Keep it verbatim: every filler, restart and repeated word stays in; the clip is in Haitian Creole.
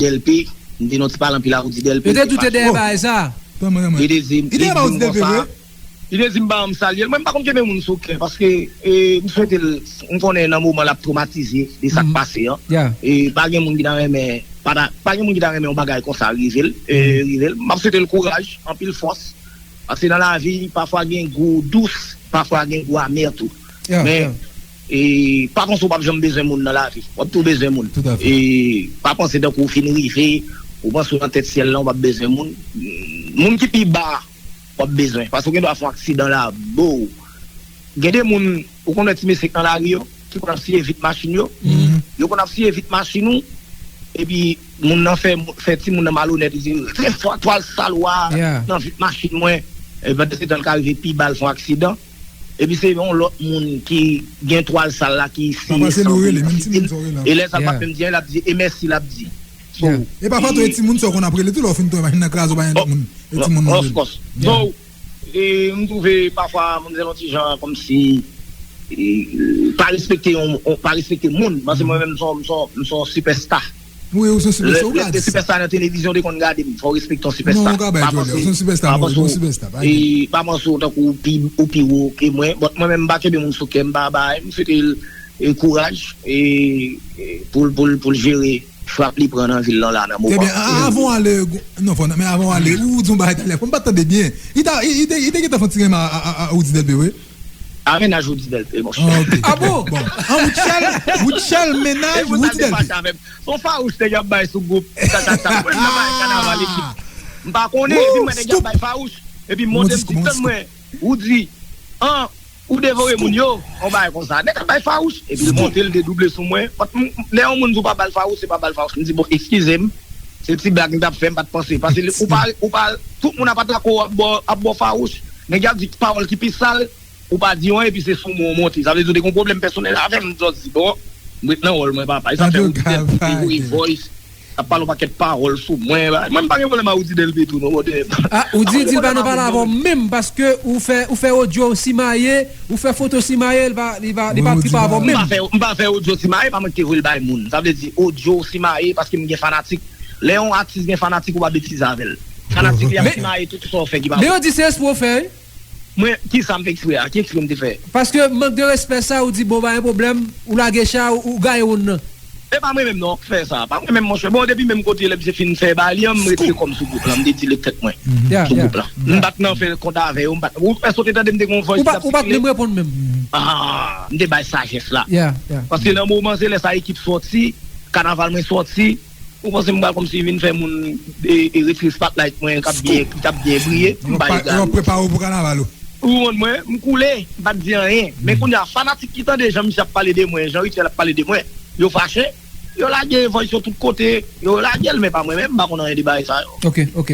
Dèlpe, m te nan ti pale anpil a Roody Dèlpe. Yo te doute dèyè bagay sa. Tanmen, tanmen. Li te di m, li te di m konsa. Li te di m pa janm salye l. Mwen, m pa konn kenbe moun sou kè, paske, e, m swete l, m konnen nan moman l ap twomatize de sa k pase an. E, pa gen moun ki ta renmen, pa ta, pa gen moun ki ta renmen yon bagay konsa rive l, e, rive l. M ap swete l kouraj, anpil fòs. Paske nan lavi, pafwa gen gou dous, pafwa gen gou amè tou. Men, e, pa panse w p ap janm bezwen moun nan lavi. W ap tou bezwen moun. E pa panse tankou w fin rive, ou panse w nan tèt syèl la, w p ap bezwen moun. Moun ki pi ba, w ap bezwen. Paske w gen dwa fè yon aksidan la, bo. Gen de moun, ou konn wè ti mesye k nan lari yo, ki konn ap siye vit machin yo. Yo konn ap siye vit machin ou, epi moun nan fè, fè timoun nan malonèt, li di, "Twal sal w a nan vit machin mwen." E pandan se tan, l ka rive pi ba, l fè yon aksidan. Epi se yon lòt moun ki gen twal sal la ki siye san vit machin. E lè sa, l p ap menm di anyen, l ap di, "E mèsi," l ap di. So, e pafwa tou, e timoun sa w konn ap rele tou, lè w fin tounen machin nan kraze, w pa gen lòt moun. E timoun nan rele. Of course. So, e, m twouve pafwa manmzèl yon ti jan kòmsi, e, pa respekte yon, yon, pa respekte moun. Paske mwen menm, m se yon, m se yon, m se yon sipèsta. Wi, ou se yon sipèsta, ou ka di sa. Lè sipèsta nan televizyon, te konn gade m, fò w respekte yon sipèsta. Non, ou ka bay jòlè, ou se yon sipèsta, ou se yon sipèsta, pa gen. E pa panse w tankou ou pi, ou pi wo ke mwen. But mwen menm, m pa kenbe moun sou kè, m pa bay, m swete l, e, kouraj, e, e, pou l, pou l, pou l jere frap li pran nan vil lan la nan moman. Ebyen, a-, avan w ale, non, fò, men avan w ale, ou di yon bagay talè, fò m pa t tande byen. Li ta, li, li te, li te gentan fè yon ti renmen a, a, a, a Roody Dèlpe, wi. A mennaj Roody Dèlpe, monchè. Ah, ok. Ah bon? Bon. An Woodshell, Woodshell mennaj Roody Dèlpe. Se yon fawouch nèg y ap bay sou gwoup. Sa, sa, sa. Mwen, m nan bay kanaval ekip. M pa konnen, epi m wè nèg y ap bay fawouch. Epi m monte, m di, "Tann mwen, Roody, an, ou devore moun yo, yon bagay konsa." Nèg ap bay fawouch, epi l monte, l dedouble sou mwen. Lè yon moun di w pa ba l fawouch, se pa ba l fawouch. M di, "Bon, eskize m, se ti blag m t ap fè, m pa t panse." Paske ou pa, ou pa, tout moun ap atake w, ap ba w, ap ba w fawouch. Nèg y ap di pawòl ki pi sal, ou pa di anyen, epi se sou mwen w monte. Sa vle di w te gen yon pwoblèm pèsonèl avè m, m sòti, bon, m ret nan wòl mwen, papa. E sa fè Roody Dèlpe voye voice, ap pale yon pakèt pawòl sou mwen. Mwen, m pa gen pwoblèm ak Roody Dèlpe tou, non, brother. Ah, ou di, di l pa nan pale avè w menm, paske ou fè, ou fè odyo simaye, ou fè foto simaye, li pa, li pa, li pa tripe avè w menm. M pa fè, m pa fè odyo simaye, pa mwen ki te voye l bay moun. Sa vle di, odyo simaye, paske m gen fanatik. Lè yon atis gen fanatik, ou pa betize avè l. Fanatik li ap simaye tout sa w fè ki pa bon. Men yo di se espre w fè, wi. Mwen, kisa m fè eksprè a? Ki eksprè m te fè? Paske mank de respè sa, ou di, "Bon, pa gen pwoblèm," ou lage cha, ou, ou gaye wonn nan. E pa mwen menm non k fè sa. Pa mwen menm, monchè. Bon, depi menm kote lè misye fin fè bagay li an, m retire kò m sou gwoup lan. M dedelete tèt mwen sou gwoup lan. M pa t nan fè kont avè yo. M pa t, ou, èske w te tande m te gen yon voice ki t ap sikile? Ou pa t menm reponn menm. Ah, m te bay sajès la. Paske nan moman, se lè sa ekip sòti, kanaval mwen sòti, ou panse m pral kòmsi vin fè moun, e, e, retire spotlight mwen k ap byen, k ap byen briye? M pa egal. Yo prepare w pou kanaval ou. Ou konprann mwen, m koule, m pa t di anyen. Men kounye a, fanatik ki tande jan misye ap pale de mwen, jan Rituel ap pale de mwen, yo fache, yo lage voice yo tout kote, yo lage l, men pa mwen menm, m pa konn anyen de bagay sa yo. Ok, ok.